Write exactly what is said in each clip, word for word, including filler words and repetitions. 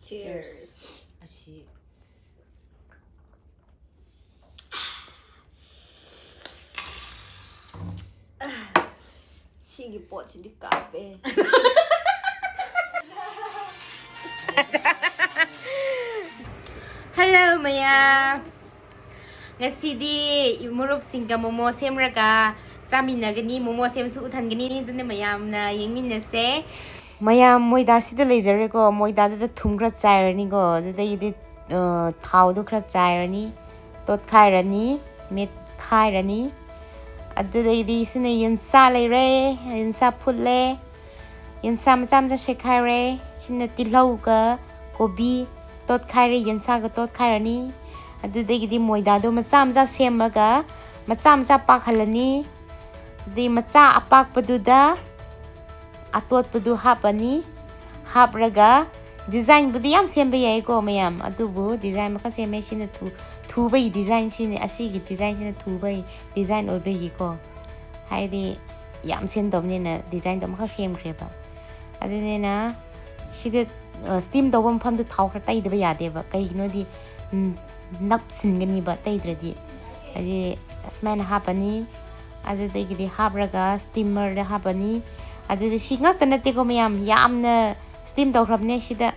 Cheers. ꯑꯁꯤ ꯁꯤꯒꯤ ꯄꯣꯠꯁꯤꯗꯤ ꯀꯥꯞꯄꯦ. Hello ꯃꯌꯥꯝ, ꯉꯁꯤꯗꯤ ꯃꯔꯨꯞꯁꯤꯡꯒ ꯃꯣꯃꯣ ꯁꯦꯝꯔꯒ ꯆꯥꯃꯤꯟꯅꯒꯅꯤ. ꯃꯣꯃꯣ ꯁꯦꯝꯁꯨ ꯎꯠꯍꯟꯒꯅꯤ, ꯑꯗꯨꯅ ꯃꯌꯥꯝꯅ ꯌꯦꯡꯃꯤꯟꯅꯁꯦ. ꯃꯌꯥꯝ, ꯃꯣꯏꯗꯥꯁꯤꯗ ꯂꯩꯖꯔꯦꯀꯣ. ꯃꯣꯏꯗꯥꯗꯨꯗ ꯊꯨꯝ ꯈꯔ ꯆꯥꯏꯔꯅꯤꯀꯣ. ꯑꯗꯨꯗꯒꯤꯗꯤ ꯑ, ꯊꯥꯎꯗꯣ ꯈꯔ ꯆꯥꯏꯔꯅꯤ, ꯇꯣꯠꯈꯥꯏꯔꯅꯤ, ꯃꯦꯠꯈꯥꯏꯔꯅꯤ. ꯑꯗꯨꯗꯒꯤꯗꯤ ꯁꯤꯅ ꯌꯦꯟꯁꯥ ꯂꯩꯔꯦ, ꯌꯦꯟꯁꯥ ꯐꯨꯠꯂꯦ, ꯌꯦꯟꯁꯥ ꯃꯆꯥ ꯃꯆꯥ ꯁꯦꯠꯈꯥꯏꯔꯦ. ꯁꯤꯅ ꯇꯤꯜꯍꯧꯒ ꯀꯣꯕꯤ ꯇꯣꯠꯈꯥꯏꯔꯦ, ꯌꯦꯟꯁꯥꯒ ꯇꯣꯠꯈꯥꯏꯔꯅꯤ. ꯑꯗꯨꯗꯒꯤꯗꯤ ꯃꯣꯏꯗꯥꯗꯣ ꯃꯆꯥ ꯃꯆꯥ ꯁꯦꯝꯃꯒ ꯃꯆꯥ ꯃꯆꯥ ꯄꯥꯛꯍꯜꯂꯅꯤ. ꯑꯗꯨꯗꯤ ꯃꯆꯥ ꯑꯄꯥꯛꯄꯗꯨꯗ ꯑꯇꯣꯠꯄꯗꯨ ꯍꯥꯞꯄꯅꯤ. ꯍꯥꯞꯔꯒ ꯗꯤꯖꯥꯏꯟꯕꯨꯗꯤ ꯌꯥꯝ ꯁꯦꯝꯕ ꯌꯥꯏꯀꯣ ꯃꯌꯥꯝ, ꯑꯗꯨꯕꯨ ꯗꯤꯖꯥꯏꯟ ꯃꯈꯜ ꯁꯦꯝꯃꯦ. ꯁꯤꯅ ꯊꯨ ꯊꯨꯕꯒꯤ ꯗꯤꯖꯥꯏꯟ, ꯁꯤꯅꯤ, ꯑꯁꯤꯒꯤ ꯗꯤꯖꯥꯏꯟꯁꯤꯅ ꯊꯨꯕꯒꯤ ꯗꯤꯖꯥꯏꯟ ꯑꯣꯏꯕꯒꯤꯀꯣ, ꯍꯥꯏꯗꯤ ꯌꯥꯝ ꯁꯦꯝꯗꯧꯕꯅꯤꯅ ꯗꯤꯖꯥꯏꯟꯗꯣ ꯑꯃꯈꯛ ꯁꯦꯝꯈ꯭ꯔꯦꯕ. ꯑꯗꯨꯅꯤꯅ ꯁꯤꯗ ꯁ꯭ꯇꯤꯝ ꯇꯧꯕ ꯃꯐꯝꯗꯣ ꯊꯥꯎ ꯈꯔ ꯇꯩꯗꯕ ꯌꯥꯗꯦꯕ. ꯀꯩꯒꯤꯅꯣꯗꯤ ꯎꯝ, ꯅꯞꯁꯤꯟꯒꯅꯤꯕ ꯇꯩꯗ꯭ꯔꯗꯤ. ꯍꯥꯏꯗꯤ ꯑꯁꯨꯃꯥꯏꯅ ꯍꯥꯞꯄꯅꯤ. ꯑꯗꯨꯗꯒꯤꯗꯤ ꯍꯥꯞꯔꯒ ꯁ꯭ꯇꯤꯃꯔꯗ ꯍꯥꯞꯄꯅꯤ. ꯑꯗꯨꯗꯤ ꯁꯤ ꯉꯛꯇ ꯅꯠꯇꯦꯀꯣ ꯃꯌꯥꯝ, ꯌꯥꯝꯅ ꯁ꯭ꯇꯤꯝ ꯇꯧꯈ꯭ꯔꯕꯅꯦ ꯁꯤꯗ.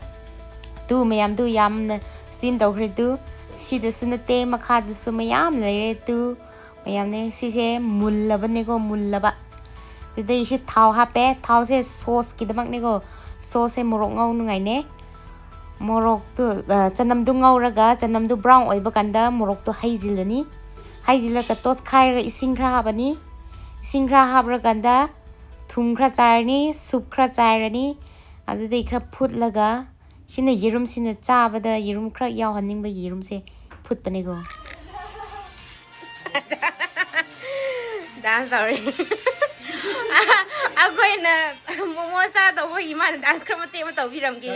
ꯇꯨ ꯃꯌꯥꯝꯗꯨ ꯌꯥꯝꯅ ꯁ꯭ꯇꯤꯝ ꯇꯧꯈ꯭ꯔꯦ ꯇꯨ. ꯁꯤꯗꯁꯨ ꯅꯠꯇꯦ, ꯃꯈꯥꯗꯁꯨ ꯃꯌꯥꯝ ꯂꯩꯔꯦ ꯇꯨ. ꯃꯌꯥꯝꯅꯦ, ꯁꯤꯁꯦ ꯃꯨꯜꯂꯕꯅꯦꯀꯣ, ꯃꯨꯜꯂꯕ. ꯑꯗꯨꯗꯩ ꯁꯤ ꯊꯥꯎ ꯍꯥꯞꯄꯦ. ꯊꯥꯎꯁꯦ ꯁꯣꯁꯀꯤꯗꯃꯛꯅꯦꯀꯣ. ꯁꯣꯁꯁꯦ ꯃꯣꯔꯣꯛ ꯉꯧꯅꯉꯥꯏꯅꯦ. ꯃꯣꯔꯣꯛꯇꯨ, ꯑ, ꯆꯅꯝꯗꯨ ꯉꯧꯔꯒ, ꯆꯅꯝꯗꯨ ꯕ꯭ꯔꯥꯎꯟ ꯑꯣꯏꯕ ꯀꯥꯟꯗ ꯃꯣꯔꯣꯛꯇꯨ ꯍꯩꯖꯤꯜꯂꯅꯤ. ꯍꯩꯖꯤꯜꯂꯒ ꯇꯣꯠꯈꯥꯏꯔꯒ ꯏꯁꯤꯡ ꯈꯔ ꯍꯥꯞꯄꯅꯤ. ꯏꯁꯤꯡ ꯈꯔ ꯍꯥꯞꯂꯀꯥꯟꯗ ꯊꯨꯝ ꯈꯔ ꯆꯥꯏꯔꯅꯤ, ꯁꯨꯞ ꯈꯔ ꯆꯥꯏꯔꯅꯤ. ꯑꯗꯨꯗꯩ ꯈꯔ ꯐꯨꯠꯂꯒ, ꯁꯤꯅ ꯌꯦꯔꯨꯝꯁꯤꯅ ꯆꯥꯕꯗ ꯌꯦꯔꯨꯝ ꯈꯔ ꯌꯥꯎꯍꯟꯅꯤꯡꯕꯒꯤ ꯌꯦꯔꯨꯝꯁꯦ ꯐꯨꯠꯄꯅꯦꯀꯣ. ꯗꯥꯟꯁ ꯇꯧꯔꯦ. ꯑꯩꯈꯣꯏꯅ ꯃꯣꯃꯣ ꯆꯥꯗꯧꯕꯒꯤ ꯃꯥꯅ ꯗꯥꯟꯁ ꯈꯔ ꯃꯇꯦꯛ ꯑꯃ ꯇꯧꯕꯤꯔꯝꯒꯦ.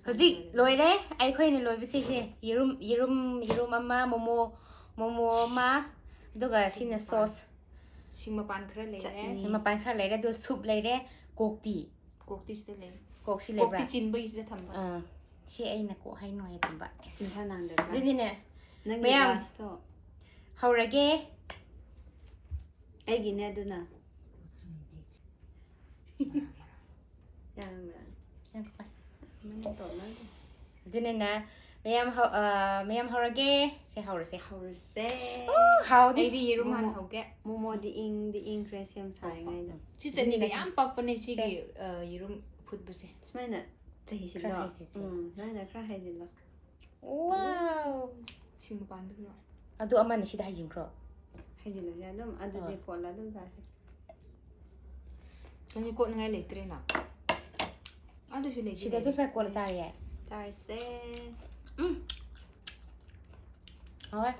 ꯍꯧꯖꯤꯛ ꯂꯣꯏꯔꯦ ꯑꯩꯈꯣꯏꯅ ꯂꯣꯏꯕꯁꯤꯁꯦ. ꯌꯦꯔꯨꯝ, ꯌꯦꯔꯨꯝ, ꯌꯦꯔꯨꯝ ꯑꯃ, ꯃꯣꯃꯣ, ꯃꯣꯃꯣ ꯑꯃ, ꯑꯗꯨꯒ ꯁꯤꯅ ꯁꯣꯁ. ꯁꯤꯡ ꯃꯄꯥꯟ ꯈꯔ ꯂꯩꯔꯦ꯫ ꯆꯠꯅꯤ꯫ ꯃꯄꯥꯟ ꯈꯔ ꯂꯩꯔꯦ, ꯑꯗꯨ ꯁꯨꯞ ꯂꯩꯔꯦ, ꯀꯣꯛꯇꯤ, ꯀꯣꯛꯇꯤꯁꯤꯗ ꯂꯩ꯫ ꯀꯣꯛꯁꯤ ꯂꯩꯕ꯭ꯔꯥ? ꯀꯣꯛꯇꯤ ꯆꯤꯟꯕꯒꯤꯁꯤꯗ ꯊꯝꯕ꯫ ꯑꯥ, ꯁꯤ ꯑꯩꯅ ꯀꯣꯛ ꯍꯥꯏ ꯅꯨꯡꯉꯥꯏꯇꯕ꯫ ꯏꯟꯁꯥ ꯅꯥꯟꯗꯕ꯭ꯔꯥ? ꯑꯗꯨꯅꯤꯅꯦ, ꯅꯪꯒꯤ ꯃꯌꯥꯝ꯫ ꯒ꯭ꯂꯥꯁꯇꯣ꯫ ꯍꯧꯔꯒꯦ꯫ ꯑꯩꯒꯤꯅꯦ ꯑꯗꯨꯅ꯫ ꯌꯥꯝꯅ꯫ ꯃꯅꯤꯡ ꯇꯧꯅ꯫ ꯑꯗꯨꯅꯤꯅ, ꯃꯌꯥꯝ ꯍꯧ-, ꯑ, ꯃꯌꯥꯝ ꯍꯧꯔꯒꯦ꯫ ꯁꯦ, ꯍꯧꯔꯁꯦ꯫ ꯍꯧꯔꯁꯦ꯫ ꯍꯥꯎꯗꯤ꯫ ꯑꯩꯗꯤ ꯌꯦꯔꯨꯝ ꯍꯥꯟꯅ ꯃꯣꯃꯣ꯫ ꯍꯧꯒꯦ꯫ ꯃꯣꯃꯣꯗꯤ ꯏꯪꯗꯤ ꯏꯪꯈ꯭ꯔꯦ ꯁꯦꯝ ꯁꯥꯔꯤꯉꯩꯗ꯫ ꯁꯤ ꯆꯠꯅꯤꯗ ꯌꯥꯝ ꯄꯛꯄꯅꯦ ꯁꯤꯒꯤ ꯑ, ꯌꯦꯔꯨꯝ ꯐꯨꯠꯄꯁꯦ꯫ ꯁꯨꯃꯥꯏꯅ ꯆꯍꯤꯁꯤꯜꯂꯣ꯫ ꯈꯔ ꯍꯩꯖꯤꯜꯂꯣ꯫ ꯎꯝ, ꯁꯨꯃꯥꯏꯅ ꯈꯔ ꯍꯩꯖꯤꯜꯂꯣ꯫ Wow! ꯁꯤ ꯃꯄꯥꯟꯗꯨꯔꯣ? ꯑꯗꯨ ꯑꯃꯅ ꯁꯤꯗ ꯍꯩꯖꯤꯟꯈ꯭ꯔꯣ꯫ ꯍꯩꯖꯤꯜꯂꯁꯦ ꯑꯗꯨꯝ, ꯑꯗꯨꯗꯤ ꯀꯣꯠꯂ ꯑꯗꯨꯝ ꯆꯥꯁꯦ꯫ ꯅꯪꯒꯤ ꯀꯣꯠꯅꯤꯡꯉꯥꯏ ꯂꯩꯇ꯭ꯔꯦꯅ꯫ ꯑꯗꯨꯁꯨ ꯂꯩꯇꯦ꯫ ꯁꯤꯗ ꯑꯗꯨꯝ ꯁ꯭ꯋꯥꯏ ꯀꯣꯠꯂ ꯆꯥ ꯌꯥꯏ꯫ ꯆꯥꯔꯁꯦ꯫ ꯍꯥꯎꯋꯦ꯫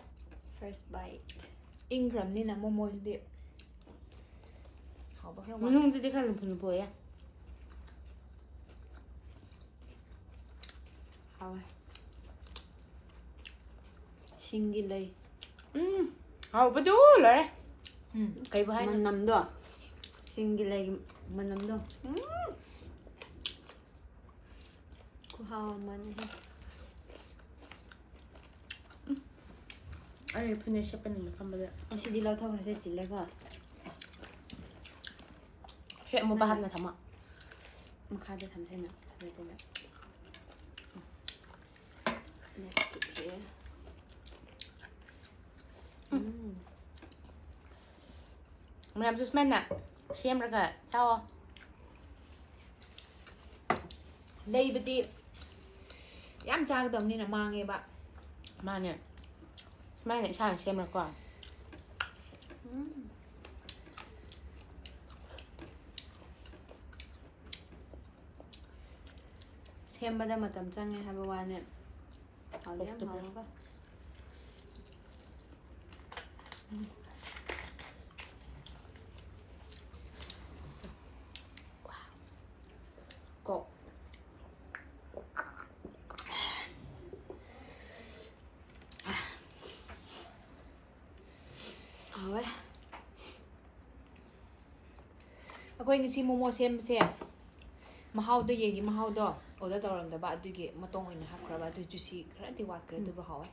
First bite꯫ ꯏꯪꯈ꯭ꯔꯕꯅꯤꯅ ꯃꯣꯃꯣꯁꯤꯗꯤ ꯍꯥꯎꯕ ꯈꯔ ꯋꯥꯠꯂꯦ꯫ ꯃꯅꯨꯡꯗꯨꯗꯤ ꯈꯔ ꯂꯨꯝꯐꯨ ꯂꯨꯝꯐꯨ ꯑꯣꯏꯌꯦ꯫ ꯍꯥꯎꯋꯦ꯫ ꯁꯤꯡꯒꯤ ꯂꯩ꯫ ꯎꯝ, ꯍꯥꯎꯕꯗꯨ ꯂꯣꯏꯔꯦ꯫ ꯎꯝ꯫ ꯀꯩꯕꯨ ꯍꯥꯏꯅꯣ? ꯃꯅꯝꯗꯣ꯫ ꯁꯤꯡꯒꯤ ꯂꯩꯒꯤ ꯃꯅꯝꯗꯣ꯫ ꯎꯝ꯫ ꯈꯨꯍꯥꯎ ꯑꯃꯅꯤꯍꯦ꯫ ꯑꯩ ꯐꯅꯦꯛ ꯁꯦꯠꯄꯅꯤꯅ ꯐꯝꯕꯗ꯫ ꯑꯁꯤꯗꯤ ꯂꯧꯊꯣꯛꯈ꯭ꯔꯁꯦ ꯆꯤꯜꯂꯦꯀꯣ꯫ ꯍꯦꯛ ꯑꯃꯨꯕ ꯍꯥꯞꯅ ꯊꯝꯃꯣ꯫ ꯃꯈꯥꯗ ꯊꯝꯁꯦꯅ ꯐꯖꯗꯅ꯫ Let's put here. ꯎꯝ꯫ ꯃꯌꯥꯝꯁꯨ ꯁꯨꯃꯥꯏꯅ ꯁꯦꯝꯔꯒ ꯆꯥꯎꯑꯣ꯫ ꯂꯩꯕꯗꯤ ꯌꯥꯝ ꯆꯥꯒꯗꯕꯅꯤꯅ ꯃꯥꯡꯉꯦꯕ꯫ ꯃꯥꯅꯦ꯫ ꯁꯨꯃꯥꯏꯅ ꯏꯁꯥꯅ ꯁꯦꯝꯔꯀꯣ꯫ ꯁꯦꯝꯕꯗ ꯃꯇꯝ ꯆꯪꯉꯦ ꯍꯥꯏꯕ ꯋꯥꯅꯦ꯫ ꯍꯥꯎꯗꯤ ꯌꯥꯝ ꯍꯥꯎꯔꯒ꯫ ꯀꯣ꯫ ꯍꯥꯎꯋꯦ꯫ ꯑꯩꯈꯣꯏ ꯉꯁꯤ ꯃꯣꯃꯣ ꯁꯦꯝꯕꯁꯦ, ꯃꯍꯥꯎꯗꯣ, ꯌꯦꯟꯒꯤ ꯃꯍꯥꯎꯗꯣ ꯑꯣꯔꯗꯔ ꯇꯧꯔꯝꯗꯕ, ꯑꯗꯨꯒꯤ ꯃꯇꯣꯡ ꯑꯣꯏꯅ ꯍꯥꯞꯈ꯭ꯔꯕ꯫ ꯑꯗꯨ ꯖꯨꯁꯤ ꯈꯔꯗꯤ ꯋꯥꯠꯈ꯭ꯔꯦ, ꯑꯗꯨꯕꯨ ꯍꯥꯎꯋꯦ꯫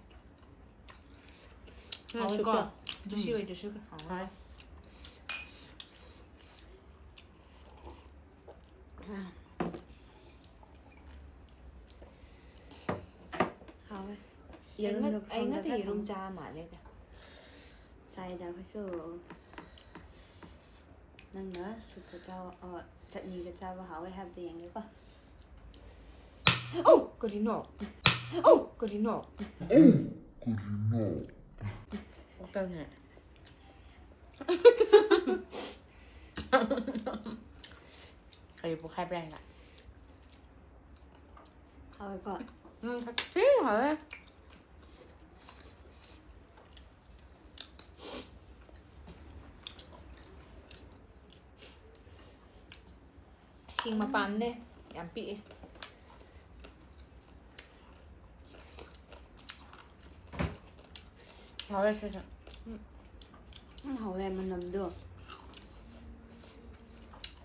ꯍꯥꯎꯋꯦꯀꯣ? ꯁꯨꯞꯇꯣ? ꯖꯨꯁꯤ ꯎꯝ꯫ ꯑꯣꯏꯗ꯭ꯔꯁꯨ ꯍꯥꯎꯋꯦ꯫ ꯍꯥꯎꯋꯦ꯫ ꯍꯥꯎꯋꯦ꯫ ꯑꯩ ꯌꯦꯔꯨꯝꯗꯣ ꯉ-, ꯑꯩ ꯉꯥꯛꯇ ꯐꯣꯟꯗ ꯌꯦꯔꯨꯝ ꯊꯝꯃꯣ꯫ ꯆꯥ ꯃꯥꯜꯂꯦꯗ꯫ ꯆꯥꯏꯗ ꯑꯩꯈꯣꯏꯁꯨ꯫ ꯅꯪꯅ ꯁꯨꯞꯀ ꯆꯥꯕ, ꯑ, ꯆꯠꯅꯤꯒ ꯆꯥꯕ ꯍꯥꯎꯋꯦ ꯍꯥꯏꯕꯗꯣ ꯌꯦꯡꯒꯦꯀꯣ꯫ ꯑꯧ! ꯀꯔꯤꯅꯣ? ꯑꯧ! ꯀꯔꯤꯅꯣ? ꯀꯔꯤꯅꯣ? ꯀꯔꯤ ꯄꯣꯛꯈꯥꯏꯕ꯭ꯔꯥ ꯍꯥꯏꯅ? ꯍꯥꯎꯋꯦꯀꯣ? ꯎꯝ, ꯁꯥꯊꯤ ꯍꯥꯎꯋꯦ꯫ ꯁꯤꯡ ꯃꯄꯥꯟꯅꯦ, ꯌꯥꯝ ꯄꯤꯛꯑꯦ꯫ ꯍꯥꯎꯋꯦ ꯁꯤꯁꯨ꯫ ꯎꯝ, ꯍꯥꯎꯋꯦ ꯃꯅꯝꯗꯣ꯫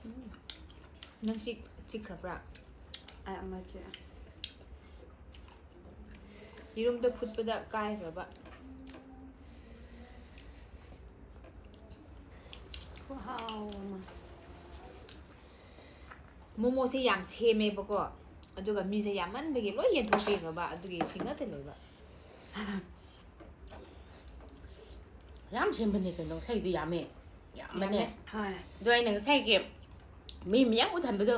ꯎꯝ꯫ ꯅꯪ ꯆꯤꯛ-, ꯆꯤꯛꯈ꯭ꯔꯕ꯭ꯔꯥ? ꯑꯩ ꯑꯃ ꯆꯤꯛꯑꯦ꯫ ꯌꯦꯔꯨꯝꯗ ꯐꯨꯠꯄꯗ ꯀꯥꯏꯈ꯭ꯔꯕ꯫ ꯈꯨꯍꯥꯎ ꯑꯃ꯫ ꯃꯣꯃꯣꯁꯦ ꯌꯥꯝ ꯁꯦꯝꯃꯦꯕꯀꯣ, ꯑꯗꯨꯒ ꯃꯤꯁꯦ ꯌꯥꯝꯃꯟꯕꯒꯤ ꯂꯣꯏ ꯌꯦꯟꯊꯣꯛꯄꯤꯈ꯭ꯔꯕ, ꯑꯗꯨꯒꯤ ꯁꯤ ꯉꯥꯛꯇ ꯂꯩꯕ꯫ ꯌꯥꯝ ꯁꯦꯝꯕꯅꯦ ꯀꯩꯅꯣ, ꯉꯁꯥꯏꯒꯤꯗꯣ ꯌꯥꯝꯃꯦ꯫ ꯌꯥꯝꯕꯅꯦ꯫ ꯌꯥꯝꯃꯦ꯫ ꯍꯣꯏ꯫ ꯑꯗꯣ ꯑꯩꯅ ꯉꯁꯥꯏꯒꯤ ꯃꯤ ꯃꯌꯥꯝ ꯎꯠꯍꯟꯕꯗꯣ꯫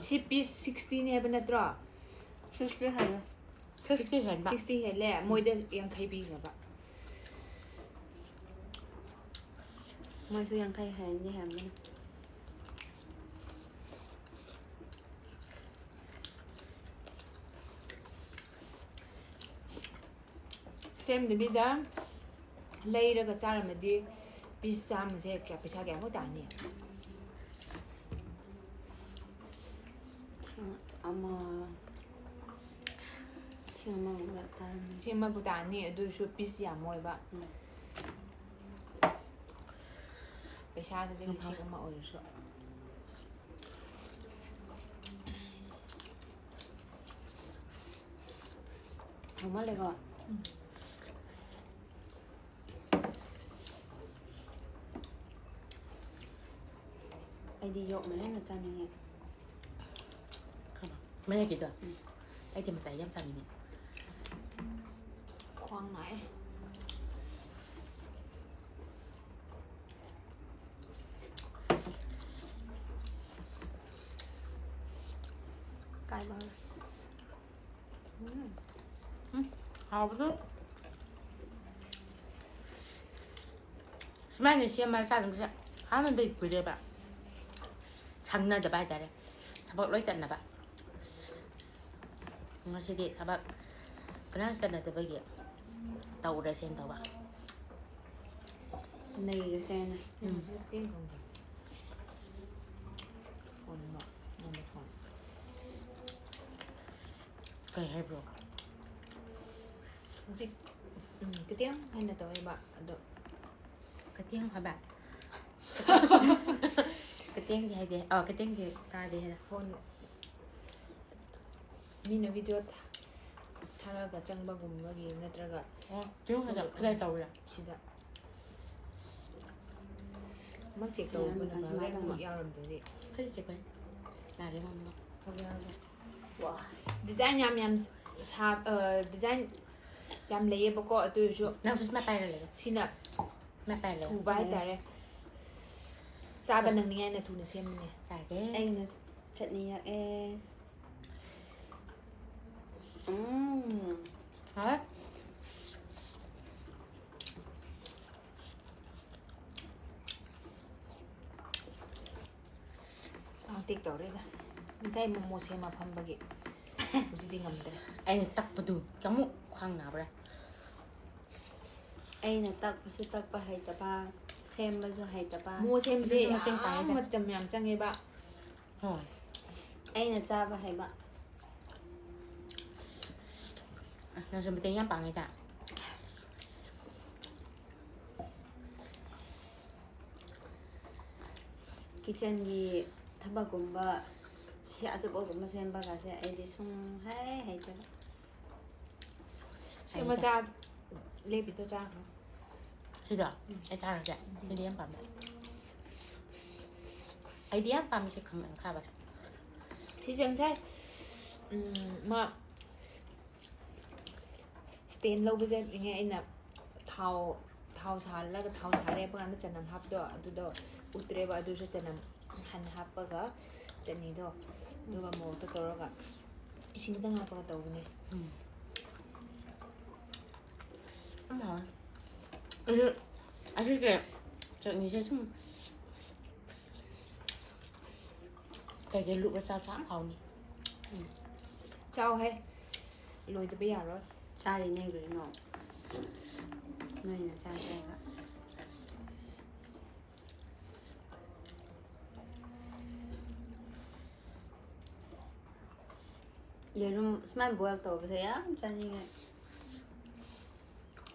ꯁꯤ ꯄꯤꯁ ꯁꯤꯛꯁꯇꯤꯅꯦ ꯍꯥꯏꯕ ꯅꯠꯇ꯭ꯔꯣ? ꯁꯤꯛꯁꯇꯤ ꯍꯥꯏꯕ꯫ ꯁꯤꯛꯁꯇꯤ ꯍꯦꯟꯕ꯫ ꯁꯤꯛꯁꯇꯤ ꯍꯦꯜꯂꯦ, ꯃꯣꯏꯗ ꯌꯥꯡꯈꯩ ꯄꯤꯈ꯭ꯔꯕ꯫ ꯃꯣꯏꯁꯨ ꯌꯥꯡꯈꯩ ꯍꯦꯟꯗꯤ ꯍꯦꯟꯕꯅꯤ꯫ ꯁꯦꯝꯗꯕꯤꯗ ꯂꯩꯔꯒ ꯆꯥꯔꯝꯃꯗꯤ ꯄꯤꯁ ꯆꯥꯝꯃꯁꯦ ꯀꯌꯥ, ꯄꯩꯁꯥ ꯀꯌꯥꯃꯨꯛ ꯇꯥꯅꯤ? ꯂꯤꯁꯤꯡ ꯑꯃ, ꯂꯤꯁꯤꯡ ꯑꯃꯒꯨꯝꯕ ꯇꯥꯔꯝꯃꯅꯤ꯫ ꯂꯤꯁꯤꯡ ꯑꯃꯕꯨ ꯇꯥꯅꯤ, ꯑꯗꯨ ꯑꯣꯏꯔꯁꯨ ꯄꯤꯁ ꯌꯥꯝꯃꯣꯏꯕ꯫ ꯎꯝ꯫ ꯄꯩꯁꯥꯗꯨꯗꯤ ꯂꯤꯁꯤꯡ ꯑꯃ ꯑꯣꯏꯔꯁꯨ꯫ ꯍꯥꯎꯃꯜꯂꯦꯀꯣ꯫ ꯑꯩꯗꯤ ꯌꯣꯛꯅ ꯍꯦꯟꯅ ꯆꯥꯅꯤꯡꯉꯦ꯫ ꯃꯌꯥꯏꯒꯤꯗꯣ? ꯎꯝ꯫ ꯑꯩꯗꯤ ꯃꯇꯥꯏ ꯌꯥꯝ ꯆꯥꯅꯤꯡꯉꯦ꯫ ꯈ꯭ꯋꯥꯡ ꯅꯥꯏ꯫ ꯀꯥꯏꯕ ꯍꯧꯔꯦ꯫ ꯎꯝ꯫ ꯎꯝ, ꯍꯥꯎꯕꯗꯣ꯫ ꯁꯨꯃꯥꯏꯅ ꯁꯦꯝꯃꯒ ꯆꯥꯗꯕꯁꯦ ꯍꯥꯟꯅꯗꯩ ꯀꯨꯏꯔꯦꯕ꯫ ꯁꯪꯅꯗꯕ ꯍꯥꯏꯇꯥꯔꯦ꯫ ꯊꯕꯛ ꯂꯣꯏ ꯆꯠꯅꯕ꯫ ꯉꯁꯤꯗꯤ ꯊꯕꯛ ꯀꯅꯥ ꯆꯠꯅꯗꯕꯒꯤ ꯇꯧꯔꯁꯦꯅ ꯇꯧꯕ꯫ ꯅꯩꯔꯁꯦꯅ꯫ ꯎꯝ꯫ ꯐꯣꯟꯗꯣ, ꯅꯪꯒꯤ ꯐꯣꯟ꯫ ꯀꯩ ꯍꯥꯏꯕ꯭ꯔꯣ? ꯍꯧꯖꯤꯛ, ꯎꯝ, ꯀꯇꯦꯝ ꯍꯥꯏꯅ ꯇꯧꯋꯦꯕ, ꯑꯗꯣ꯫ ꯀꯇꯦꯝ ꯍꯥꯏꯕ? ꯀꯇꯦꯝꯗꯤ ꯍꯥꯏꯗꯦ꯫ ꯑꯣ, ꯀꯇꯦꯝꯗꯤ ꯇꯥꯗꯦ ꯍꯥꯏꯅ꯫ ꯐꯣꯟ ꯃꯤꯅ ꯚꯤꯗꯤꯑꯣ ꯊꯥ-, ꯊꯥꯔꯒ ꯆꯪꯕꯒꯨꯝꯕꯒꯤ ꯅꯠꯇ꯭ꯔꯒ ꯑꯣ, ꯆꯦ ꯔꯣꯡꯃꯩꯗ ꯈꯨꯠꯂꯥꯏ ꯇꯧꯔꯤꯔꯥ? ꯁꯤꯗ꯫ ꯃꯛ ꯆꯦꯛ ꯇꯧꯕꯅ ꯌꯥꯔꯝꯃꯣꯏ, ꯐꯔꯦ, ꯁꯨꯃꯥꯏꯅ ꯃꯛ ꯇꯧꯕ꯫ ꯌꯥꯎꯔꯝꯗ꯭ꯔꯗꯤ꯫ ꯀꯔꯤ ꯆꯦꯛ ꯇꯧꯔꯤ? ꯌꯥꯔꯦ, ꯃꯝꯃꯣ꯫ ꯍꯧꯖꯤꯛ ꯌꯥꯔꯕ? ꯋꯥ, ꯗꯤꯖꯥꯏꯟ ꯌꯥꯝ ꯌꯥꯝ ꯁꯥ-, ꯑ, ꯗꯤꯖꯥꯏꯟ ꯌꯥꯝ ꯂꯩꯌꯦꯕꯀꯣ, ꯑꯗꯨ ꯑꯣꯏꯔꯁꯨ ꯅꯪꯁꯨ ꯁꯨꯃꯥꯏ ꯄꯥꯏꯔ ꯂꯩꯌꯣ꯫ ꯁꯤꯅ ꯁꯨꯃꯥꯏ ꯄꯥꯏꯔ ꯂꯩꯌꯣ꯫ ꯊꯨꯕ ꯍꯥꯏꯇꯥꯔꯦ꯫ ꯆꯥꯕ ꯅꯪꯅꯤꯡꯉꯥꯏꯅ ꯊꯨꯅ ꯁꯦꯝꯕꯅꯦ꯫ ꯆꯥꯒꯦ꯫ ꯑꯩꯅ ꯆꯠꯅꯤ ꯌꯥꯛꯑꯦ꯫ ꯎꯝ꯫ ꯍꯥꯎꯋꯦ꯫ ꯈ꯭ꯋꯥꯡ ꯇꯦꯛ ꯇꯧꯔꯦꯗ꯫ ꯉꯁꯥꯏ ꯃꯣꯃꯣ ꯁꯦꯝꯃ ꯐꯝꯕꯒꯤ꯫ ꯍꯧꯖꯤꯛꯇꯤ ꯉꯝꯗ꯭ꯔꯦ꯫ ꯑꯩꯅ ꯇꯛꯄꯗꯨ ꯀꯌꯥꯃꯨꯛ ꯈ꯭ꯋꯥꯡ ꯅꯥꯕ꯭ꯔꯥ? ꯑꯩꯅ ꯇꯛꯄꯁꯨ ꯇꯛꯄ ꯍꯩꯇꯕ, ꯁꯦꯝꯕꯁꯨ ꯍꯩꯇꯕ꯫ ꯃꯣꯃꯣ ꯁꯦꯝꯕꯁꯦ ꯑꯗꯨꯁꯨ ꯃꯇꯦꯡ ꯌꯥꯝ ꯄꯥꯡꯉꯤꯗ꯫ ꯃꯇꯝ ꯌꯥꯝ ꯆꯪꯉꯦꯕ꯫ ꯍꯣꯏ꯫ ꯑꯩꯅ ꯆꯥꯕ ꯍꯩꯕ꯫ ꯑꯁ, ꯅꯪꯁꯨ ꯃꯇꯦꯡ ꯌꯥꯝ ꯄꯥꯡꯉꯤꯗ꯫ ꯀꯤꯠꯆꯟꯒꯤ ꯊꯕꯛꯀꯨꯝꯕ, ꯁꯤ ꯑꯆꯥꯄꯣꯠꯀꯨꯝꯕ ꯁꯦꯝꯕꯒꯁꯦ ꯑꯩꯗꯤ ꯁꯨꯡ ꯍꯩ ꯍꯩꯇꯦꯕ꯫ ꯁꯤ ꯃꯆꯥ ꯂꯦꯞꯄꯤꯗꯣ ꯆꯥꯈ꯭ꯔꯣ꯫ ꯁꯤꯗꯣ ꯑꯩ ꯆꯥꯔꯒꯦ꯫ ꯁꯤꯗꯤ ꯌꯥꯝ ꯄꯥꯝꯃꯦ꯫ ꯑꯩꯗꯤ ꯌꯥꯝ ꯄꯥꯝꯃꯦ ꯁꯤ ꯈꯥꯃꯦꯟ ꯑꯈꯥꯕꯁꯦ꯫ ꯁꯤꯁꯦ ꯉꯁꯥꯏ ꯎꯝ, ꯃꯥ ꯁ꯭ꯇꯦꯟ ꯂꯧꯕ ꯆꯠꯂꯤꯉꯩ ꯑꯩꯅ ꯊꯥꯎ ꯊꯥꯎ ꯁꯥꯍꯜꯂꯒ ꯊꯥꯎ ꯁꯥꯔꯦ ꯍꯥꯏꯕ ꯀꯥꯟꯗ ꯆꯅꯝ ꯍꯥꯞꯄꯗꯣ ꯑꯗꯨꯗꯣ ꯎꯠꯇ꯭ꯔꯦꯕ꯫ ꯑꯗꯨꯁꯨ ꯆꯅꯝ ꯍꯥꯟꯅ ꯍꯥꯞꯄꯒ ꯆꯠꯅꯤꯗꯣ ꯑꯗꯨꯒ ꯃꯣꯔꯣꯛꯇꯣ ꯇꯧꯔꯒ ꯏꯁꯤꯡ ꯈꯤꯇꯪ ꯍꯥꯞꯄꯒ ꯇꯧꯕꯅꯦ꯫ ꯎꯝ꯫ ꯌꯥꯝ ꯍꯥꯎꯋꯦ꯫ ꯑꯗꯨ ꯑꯁꯤꯒꯤ ꯆꯠꯅꯤꯁꯦ ꯁꯨꯝ ꯀꯩꯀꯩ ꯂꯨꯞꯂ ꯆꯥꯕꯁꯨ ꯌꯥꯝ ꯍꯥꯎꯅꯤ꯫ ꯆꯥꯎꯍꯦ, ꯂꯣꯏꯗꯕ ꯌꯥꯔꯣꯏ꯫ ꯆꯥꯔꯤꯅꯦ ꯀꯩꯅꯣ, ꯅꯣꯏꯅ ꯆꯥꯗ꯭ꯔꯒ꯫ ꯌꯦꯔꯨꯝ ꯁꯨꯃꯥꯏꯅ ꯕꯣꯏꯜ ꯇꯧꯕꯁꯦ ꯌꯥꯝ ꯆꯥꯅꯤꯡꯉꯦ꯫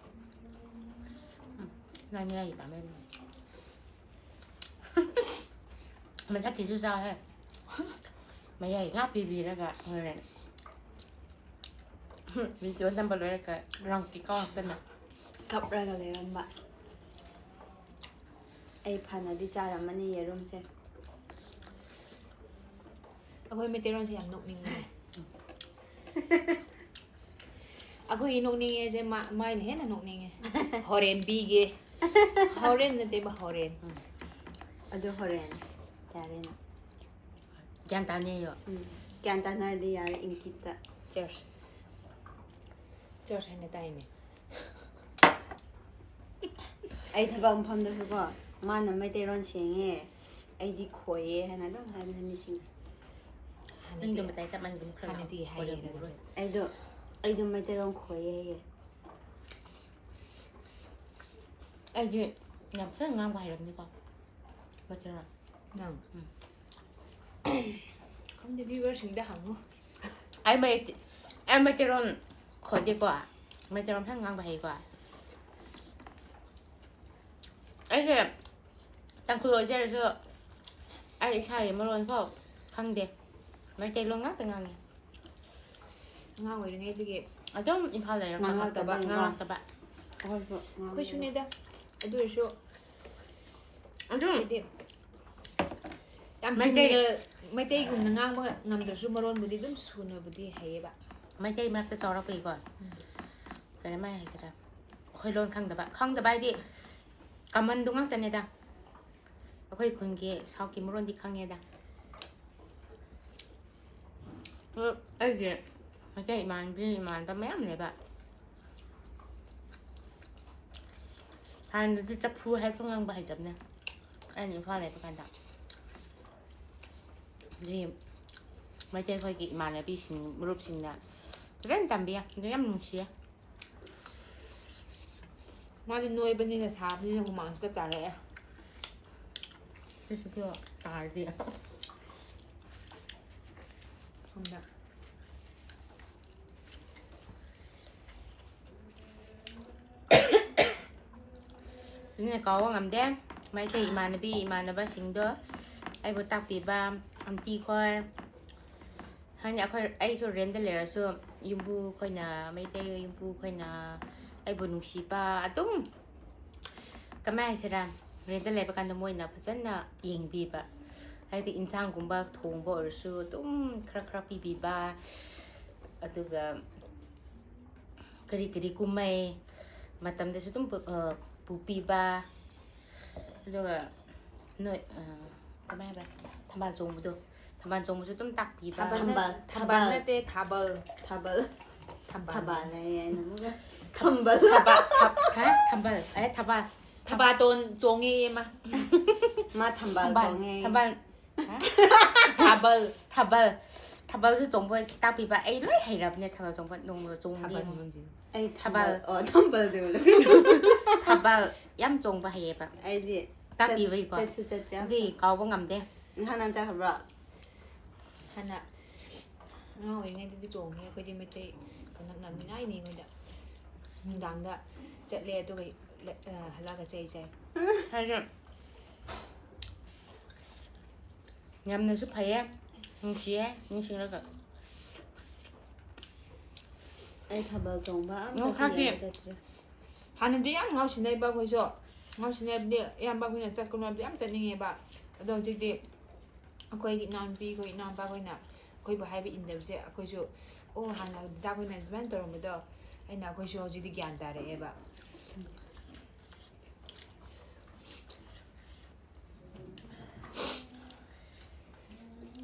ꯅꯪ ꯃꯌꯥꯏꯒꯤ ꯄꯥꯝꯃꯦ꯫ ꯃꯊꯛꯀꯤꯁꯨ ꯆꯥꯎꯍꯦ꯫ ꯃꯌꯥꯏ ꯉꯥ ꯄꯤꯕꯤꯔꯒ ꯍꯣꯔꯦꯟ ꯚꯤꯗꯤꯑꯣ ꯅꯝꯕ ꯂꯣꯏꯔꯒ ꯔꯥꯎꯟ ꯀꯤꯛ ꯀꯥꯎꯔꯛꯇꯅ꯫ ꯀꯞꯔꯒ ꯂꯩꯔꯝꯕ꯫ ꯑꯩ ꯐꯅꯗꯤ ꯆꯥꯔꯝꯃꯅꯤ ꯌꯦꯔꯨꯝꯁꯦ꯫ ꯑꯩꯈꯣꯏ ꯃꯩꯇꯩꯂꯣꯟꯁꯦ ꯌꯥꯝ ꯅꯣꯛꯅꯤꯡꯉꯦ꯫ ꯑꯩꯈꯣꯏꯒꯤ ꯅꯣꯛꯅꯤꯡꯉꯦꯁꯦ ꯃꯥ- ꯃꯥꯏꯅ ꯍꯦꯟꯅ ꯅꯣꯛꯅꯤꯡꯉꯦ꯫ ꯍꯣꯔꯦꯟ ꯄꯤꯒꯦ꯫ ꯍꯣꯔꯦꯟ ꯅꯠꯇꯦꯕ, ꯍꯣꯔꯦꯟ꯫ ꯑꯗꯨ ꯍꯣꯔꯦꯟ ꯌꯥꯔꯦꯅ꯫ ꯒ꯭ꯌꯥꯟ ꯇꯥꯅꯤꯌꯣ꯫ ꯎꯝ꯫ ꯒ꯭ꯌꯥꯟ ꯇꯥꯅꯔꯗꯤ ꯌꯥꯔꯦ ꯏꯪꯀꯤꯠꯇ꯫ ꯆꯔꯆ꯫ ꯆꯔꯆ ꯍꯥꯏꯅ ꯇꯥꯏꯅꯦ꯫ ꯑꯩ ꯊꯕꯛ ꯃꯐꯝꯗꯁꯨꯀꯣ, ꯃꯥꯅ ꯃꯩꯇꯩꯂꯣꯟ ꯁꯦꯡꯉꯦ, ꯑꯩꯗꯤ ꯈꯣꯏꯌꯦ ꯍꯥꯏꯅ ꯑꯗꯨꯝ ꯍꯥꯏꯕꯅꯦ ꯃꯤꯁꯤꯡꯅ꯫ ꯅꯪꯗꯣ ꯃꯇꯥꯏ ꯆꯞ ꯃꯥꯟꯅꯩ, ꯑꯗꯨꯝ ꯈꯔ ꯍꯥꯟꯅꯗꯤ ꯂꯥꯎ꯫ ꯍꯥꯏꯌꯦ꯫ ꯍꯣꯔꯦꯟ ꯎꯔꯣꯏ꯫ ꯑꯩꯗꯣ ꯑꯩꯗꯣ ꯃꯩꯇꯩꯂꯣꯟ ꯈꯣꯏꯌꯦ ꯍꯥꯏꯌꯦ꯫ ꯑꯩꯗꯤ ꯌꯥꯝ ꯐꯖꯅ ꯉꯥꯡꯕ ꯍꯩꯔꯝꯅꯤꯀꯣ ꯃꯩꯇꯩꯂꯣꯟ꯫ ꯅꯪ ꯎꯝ꯫ ꯈꯪꯗꯦ, ꯚ꯭ꯌꯨꯋꯔꯁꯤꯡꯗ ꯍꯪꯉꯨ꯫ ꯑꯩ ꯃꯩꯇꯩ ꯑꯩ ꯃꯩꯇꯩꯂꯣꯟ ꯈꯣꯏꯗꯦꯀꯣ, ꯃꯩꯇꯩꯂꯣꯟ ꯐꯖꯅ ꯉꯥꯡꯕ ꯍꯩꯀꯣ꯫ ꯑꯩꯁꯦ ꯇꯥꯡꯈꯨꯜ ꯑꯣꯏꯖꯔꯁꯨ ꯑꯩ ꯏꯁꯥꯒꯤ ꯃꯔꯣꯟ ꯐꯥꯎ ꯈꯪꯗꯦ꯫ ꯃꯩꯇꯩꯂꯣꯟ ꯉꯥꯛꯇ ꯉꯥꯡꯉꯤ꯫ ꯑꯉꯥꯡ ꯑꯣꯏꯔꯤꯉꯩꯗꯒꯤ ꯑꯗꯨꯝ ꯏꯝꯐꯥꯜ ꯂꯩꯔꯛꯄ꯫ ꯉꯥꯡꯉꯛꯇꯕ, ꯉꯥꯡꯉꯛꯇꯕ꯫ ꯑꯩꯈꯣꯏꯁꯨ ꯉꯥꯡꯉꯛꯇꯦ꯫ ꯑꯩꯈꯣꯏꯁꯨꯅꯦꯗ꯫ ꯑꯗꯨ ꯑꯣꯏꯔꯁꯨ ꯑꯗꯨꯝ ꯍꯥꯏꯗꯤ ꯌꯥꯝ ꯃꯩꯇꯩ- ꯆꯨꯝꯅ ꯃꯩꯇꯩꯒꯨꯝꯅ ꯉꯥꯡꯕ ꯉꯝꯗ꯭ꯔꯁꯨ ꯃꯔꯣꯟꯕꯨꯗꯤ ꯑꯗꯨꯝ ꯁꯨꯅꯕꯨꯗꯤ ꯍꯩꯌꯦꯕ꯫ ꯃꯩꯇꯩ ꯃꯔꯛꯇ ꯆꯥꯎꯔꯛꯄꯒꯤꯀꯣ꯫ ꯀꯔꯤꯃꯥꯏ ꯍꯥꯏꯁꯤꯔꯥ? ꯑꯩꯈꯣꯏ ꯂꯣꯟ ꯈꯪꯗꯕ꯫ ꯈꯪꯗꯕ ꯍꯥꯏꯗꯤ ꯀꯃꯟꯗꯨ ꯉꯥꯛꯇꯅꯦꯗ꯫ ꯑꯩꯈꯣꯏ ꯈꯨꯟꯒꯤ ꯁꯥꯎꯠꯀꯤ ꯃꯔꯣꯟꯗꯤ ꯈꯪꯉꯦꯗ꯫ ꯑꯗꯨ ꯑꯩꯒꯤ ꯃꯩꯇꯩ ꯏꯃꯥꯟꯅꯕꯤ ꯏꯃꯥꯟꯅꯕ ꯃꯌꯥꯝ ꯂꯩꯕ꯫ ꯍꯥꯟꯅꯗꯤ ꯆꯐꯨ ꯍꯥꯏꯕꯁꯨ ꯉꯥꯡꯕ ꯍꯩꯇꯕꯅꯦ ꯑꯩꯅ ꯏꯝꯐꯥꯜ ꯂꯩꯕ ꯀꯥꯟꯗ꯫ ꯑꯗꯨꯒꯤ ꯃꯩꯇꯩ ꯑꯩꯈꯣꯏꯒꯤ ꯏꯃꯥꯟꯅꯕꯤꯁꯤꯡ ꯃꯔꯨꯞꯁꯤꯡꯅ ꯐꯖꯅ ꯇꯝꯕꯤꯌꯦ꯫ ꯑꯗꯨ ꯌꯥꯝ ꯅꯨꯡꯁꯤꯌꯦ꯫ ꯃꯥꯗꯤ ꯅꯣꯏꯕꯅꯤꯅ ꯁꯥꯕꯅꯤꯅ ꯍꯨꯃꯥꯡꯁꯤ ꯆꯞ ꯇꯥꯔꯛꯑꯦ꯫ ꯁꯤꯁꯨ ꯀꯣ ꯇꯥꯔꯗꯤ꯫ ꯁꯣꯝꯗ ꯑꯗꯨꯅ ꯀꯥꯎꯕ ꯉꯝꯗꯦ ꯃꯩꯇꯩ ꯏꯃꯥꯟꯅꯕꯤ ꯏꯃꯥꯟꯅꯕꯁꯤꯡꯗꯣ, ꯑꯩꯕꯨ ꯇꯥꯛꯄꯤꯕ ꯑꯟꯇꯤ ꯈꯣꯏ꯫ ꯍꯥꯏꯗꯤ ꯑꯩꯈꯣꯏ, ꯑꯩꯁꯨ ꯔꯦꯟꯗ ꯂꯩꯔꯁꯨ ꯌꯨꯝꯕꯨ ꯈꯣꯏꯅ, ꯃꯩꯇꯩ ꯌꯨꯝꯕꯨ ꯈꯣꯏꯅ ꯑꯩꯕꯨ ꯅꯨꯡꯁꯤꯕ ꯑꯗꯨꯝ, ꯀꯃꯥꯏ ꯍꯥꯏꯁꯤꯔꯥ, ꯔꯦꯟꯗ ꯂꯩꯕ ꯀꯥꯟꯗ ꯃꯣꯏꯅ ꯐꯖꯅ ꯌꯦꯡꯕꯤꯕ꯫ ꯍꯥꯏꯗꯤ ꯏꯟꯁꯥꯡꯒꯨꯝꯕ ꯊꯣꯡꯕ ꯑꯣꯏꯔꯁꯨ ꯑꯗꯨꯝ ꯈꯔ ꯈꯔ ꯄꯤꯕꯤꯕ꯫ ꯑꯗꯨꯒ ꯀꯔꯤ ꯀꯔꯤ ꯀꯨꯝꯍꯩ ꯃꯇꯝꯗꯁꯨ ꯑꯗꯨꯝ ꯄꯨ-, ꯑ, ꯄꯨꯕꯤꯕ꯫ ꯑꯗꯨꯒ ꯅꯣꯏ, ꯑ, ꯀꯃꯥꯏ ꯍꯥꯏꯕ꯭ꯔꯥ? ꯊꯝꯕꯥꯜ ꯆꯣꯡꯕꯗꯣ, ꯊꯝꯕꯥꯜ ꯆꯣꯡꯕꯁꯨ ꯑꯗꯨꯝ ꯇꯥꯛꯄꯤꯕ꯫ ꯊꯥꯕꯜ ꯊꯝꯕꯥꯜ, ꯅꯠ-, ꯊꯥꯕꯜ ꯊꯥꯕꯜ꯫ ꯅꯠꯇꯦ, ꯊꯥꯕꯜ꯫ ꯊꯥꯕꯜ꯫ ꯊꯝꯕꯥꯜ꯫ ꯊꯥꯕꯜ ꯍꯥꯏꯌꯦ ꯑꯩꯅ ꯑꯃꯨꯛꯀ꯫ ꯊꯝꯕꯜ꯫ ꯊꯕꯥ-, ꯊꯕ-, ꯍꯥ? ꯊꯝꯕꯜ꯫ ꯑꯦ, ꯊꯕꯥꯜ꯫ ꯊꯕꯥꯇꯣꯟ ꯆꯣꯡꯉꯦꯌꯦ ꯃꯥ꯫ ꯃꯥ ꯊꯝꯕꯥꯜ ꯊꯝꯕꯥꯜ꯫ ꯆꯣꯡꯉꯦ꯫ ꯊꯝꯕꯥꯜ꯫ ꯍꯥ? ꯊꯥꯕꯜ꯫ ꯊꯥꯕꯜ꯫ ꯊꯥꯕꯜꯁꯨ ꯆꯣꯡꯕ ꯇꯥꯛꯄꯤꯕ꯫ ꯑꯩ ꯂꯣꯏ ꯍꯩꯔꯕꯅꯦ ꯊꯥꯕꯜ ꯆꯣꯡꯕ꯫ ꯅꯣꯡꯃ ꯆꯣꯡꯒꯦ꯫ ꯊꯥꯕꯜ ꯃꯣꯟꯖꯤꯟ꯫ ꯑꯩ ꯊꯥꯕꯜ꯫ ꯊꯝꯕꯥꯜ꯫ ꯑꯣ, ꯊꯝꯕꯥꯜꯗꯨ꯫ ꯊꯥꯕꯜ ꯌꯥꯝ ꯆꯣꯡꯕ ꯍꯩꯌꯦꯕ꯫ ꯑꯩꯗꯤ ꯇꯥꯛꯄꯤꯕꯒꯤꯀꯣ꯫ ꯆꯠꯁꯨ ꯆꯠꯇꯦ꯫ ꯑꯗꯨꯗꯤ ꯀꯥꯎꯕ ꯉꯝꯗꯦ꯫ ꯅꯍꯥꯟ ꯅꯪ ꯆꯠꯈ꯭ꯔꯕ꯭ꯔꯣ? ꯍꯥꯟꯅ ꯑꯉꯥꯡ ꯑꯣꯏꯔꯤꯉꯩꯗꯗꯤ ꯆꯣꯡꯉꯦ꯫ ꯑꯩꯈꯣꯏꯗꯤ ꯃꯩꯇꯩ ꯀꯪꯂꯛꯅꯕꯅꯤꯅ ꯑꯩꯅꯦ ꯑꯩꯈꯣꯏꯗ ꯅꯨꯡꯗꯥꯡꯗ ꯆꯠꯂꯦ, ꯑꯗꯨꯒ ꯂ-, ꯑ, ꯍꯜꯂꯛꯑꯒ ꯆꯩ ꯆꯥꯏ꯫ ꯍꯥꯏꯗꯤ ꯌꯥꯝꯅꯁꯨ ꯐꯩꯌꯦ, ꯅꯨꯡꯁꯤꯌꯦ, ꯅꯤꯡꯁꯤꯡꯂꯒ꯫ ꯑꯩ ꯊꯥꯕꯜ ꯆꯣꯡꯕ ꯑꯝꯇ ꯅꯣꯡ ꯈꯥꯛꯀꯤ꯫ ꯁꯤꯟꯅꯕ ꯆꯠꯇ꯭ꯔꯤ꯫ ꯍꯥꯟꯅꯗꯤ ꯌꯥꯝ ꯉꯥꯎꯁꯤꯟꯅꯩꯕ ꯑꯩꯈꯣꯏꯁꯨ꯫ ꯉꯥꯎꯁꯤꯟꯅꯩ ꯍꯥꯏꯕꯗꯤ ꯏꯌꯥꯝꯕ ꯑꯩꯈꯣꯏꯅ ꯆꯠꯀꯅꯨ ꯍꯥꯏꯕꯗꯤ ꯌꯥꯝ ꯆꯠꯅꯤꯡꯉꯦꯕ꯫ ꯑꯗꯣ ꯍꯧꯖꯤꯛꯇꯤ ꯑꯩꯈꯣꯏꯒꯤ ꯏꯅꯥꯎꯅꯨꯄꯤ, ꯑꯩꯈꯣꯏ ꯏꯅꯥꯎꯄꯥ ꯑꯩꯈꯣꯏꯅ ꯑꯩꯈꯣꯏꯕꯨ ꯍꯥꯏꯕ ꯏꯟꯗꯕꯁꯦ ꯑꯩꯈꯣꯏꯁꯨ, ꯑꯣ, ꯍꯥꯟꯅ ꯗꯗꯥ ꯑꯩꯈꯣꯏꯅ ꯑꯗꯨꯃꯥꯏꯅ ꯇꯧꯔꯝꯕꯗꯣ ꯑꯩꯅ ꯑꯩꯈꯣꯏꯁꯨ ꯍꯧꯖꯤꯛꯇꯤ ꯒ꯭ꯌꯥꯟ ꯇꯥꯔꯛꯑꯦꯕ꯫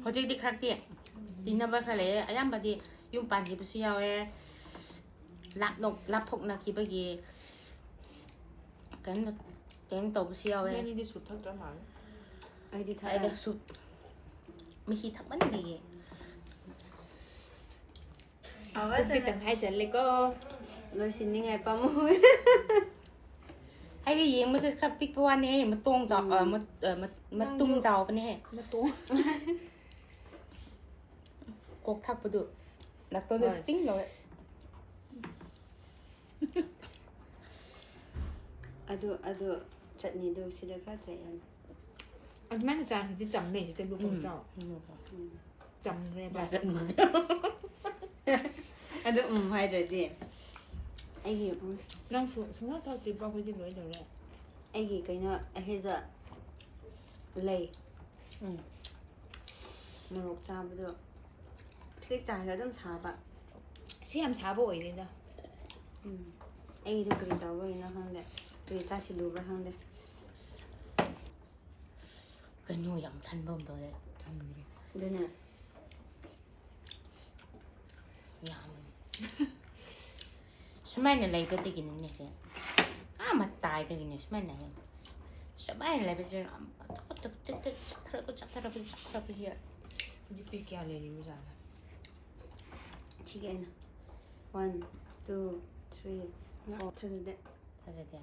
ꯍꯧꯖꯤꯛꯇꯤ ꯈꯔꯗꯤ ꯇꯤꯟꯅꯕ ꯈꯔ ꯂꯩꯌꯦ, ꯑꯌꯥꯝꯕꯗꯤ ꯌꯨꯝ ꯄꯥꯟꯈꯤꯕꯁꯨ ꯌꯥꯎꯋꯦ, ꯂꯥꯞꯅꯣꯛ- ꯂꯥꯞꯊꯣꯛꯅꯈꯤꯕꯒꯤ ꯀꯩꯅꯣ ꯀꯩꯅꯣ ꯇꯧꯕꯁꯨ ꯌꯥꯎꯋꯦ꯫ ꯅꯪꯗꯤ ꯁꯨꯞ ꯊꯛꯇ꯭ꯔ ꯃꯥꯜꯂꯦ꯫ ꯑꯩꯗꯤ ꯑꯩꯗ ꯊꯛꯑꯦ꯫ ꯁꯨꯞ ꯃꯍꯤ ꯊꯛꯃꯟꯕꯒꯤ꯫ ꯄꯨꯛꯇꯤ ꯇꯪꯈꯥꯏ ꯆꯜꯂꯦꯀꯣ꯫ ꯂꯣꯏꯁꯤꯟꯅꯤꯡꯉꯥꯏ ꯄꯥꯝꯃꯨꯏ꯫ ꯑꯩꯗꯤ ꯌꯦꯡꯕꯗ ꯈꯔ ꯄꯤꯛꯄ ꯋꯥꯅꯦꯍꯦ, ꯃꯇꯣꯡ ꯆꯥꯎ- ꯑ, ꯃꯠ- ꯑ, ꯃꯠ- ꯃꯇꯨꯝ ꯅꯪꯁꯨ- ꯆꯥꯎꯕꯅꯦꯍꯦ꯫ ꯃꯇꯣꯡ꯫ ꯀꯣꯛ ꯊꯛꯄꯗꯨ ꯅꯥꯇꯣꯟꯗ ꯍꯣꯏ꯫ ꯆꯤꯡ ꯂꯧꯋꯦ꯫ ꯑꯗꯨ ꯑꯗꯨ ꯆꯠꯅꯤꯗꯨ ꯁꯤꯗ ꯈꯔ ꯆꯠꯂꯅꯤ꯫ ꯑꯗꯨꯃꯥꯏꯅ ꯆꯥꯡꯁꯤꯗꯤ ꯆꯝꯃꯦ ꯁꯤꯗ ꯂꯨꯄꯥ ꯎꯝ꯫ ꯆꯥꯎ꯫ ꯎꯝ꯫ ꯆꯝꯈ꯭ꯔꯦꯕ꯫ ꯂꯥꯁꯠ ꯎꯝ꯫ ꯑꯗꯨ ꯎꯝ ꯍꯥꯏꯗ꯭ꯔꯗꯤ ꯑꯩꯒꯤ ꯎꯝ, ꯅꯪ ꯁꯨ- ꯁꯨꯡꯊꯛ ꯊꯛꯇ꯭ꯔꯤꯕꯣ? ꯑꯩꯈꯣꯏꯗꯤ ꯂꯣꯏ ꯇꯧꯔꯦ꯫ ꯑꯩꯒꯤ ꯀꯩꯅꯣ ꯑꯁꯤꯗ ꯂꯩ꯫ ꯎꯝ꯫ ꯃꯣꯔꯣꯛ ꯆꯥꯕꯗꯣ ꯈꯖꯤꯛ ꯆꯥꯔꯁꯨ ꯑꯗꯨꯝ ꯁꯥꯕ꯫ ꯁꯤ ꯌꯥꯝ ꯁꯥꯕ ꯑꯣꯏꯗꯦꯗ꯫ ꯎꯝ꯫ ꯑꯩꯒꯤꯗꯣ ꯀꯔꯤ ꯇꯧꯕꯒꯤꯅꯣ ꯈꯪꯗꯦ꯫ ꯀꯔꯤ ꯆꯥꯁꯤꯜꯂꯨꯕ꯭ꯔꯥ ꯈꯪꯗꯦ꯫ ꯀꯩꯅꯣ ꯌꯥꯝ ꯊꯟꯕ ꯑꯃ ꯇꯧꯔꯦ꯫ ꯊꯟꯈ꯭ꯔꯦ꯫ ꯑꯗꯨꯅ ꯌꯥꯝ ꯁꯨꯃꯥꯏꯅ ꯂꯩꯕꯗꯒꯤꯅꯤꯅꯦ ꯁꯦ꯫ ꯑꯥ ꯃꯇꯥꯏꯗꯒꯤꯅꯦ ꯁꯨꯃꯥꯏꯅ ꯂꯩ꯫ ꯁꯨꯃꯥꯏꯅ ꯂꯩꯕꯁꯦ ꯆꯠꯊꯔꯛꯄ, ꯆꯠꯊꯔꯛꯄ, ꯆꯠꯊꯔꯛꯄꯁꯦ꯫ ꯍꯧꯖꯤꯛ ꯄꯤ ꯀꯌꯥ ꯂꯩꯔꯤꯕ ꯖꯥꯠꯂ? ꯊꯤꯒꯦ ꯑꯩꯅ꯫ One, two, three, four꯫ ꯊꯥꯖꯗꯦ꯫ ꯐꯖꯗꯦ꯫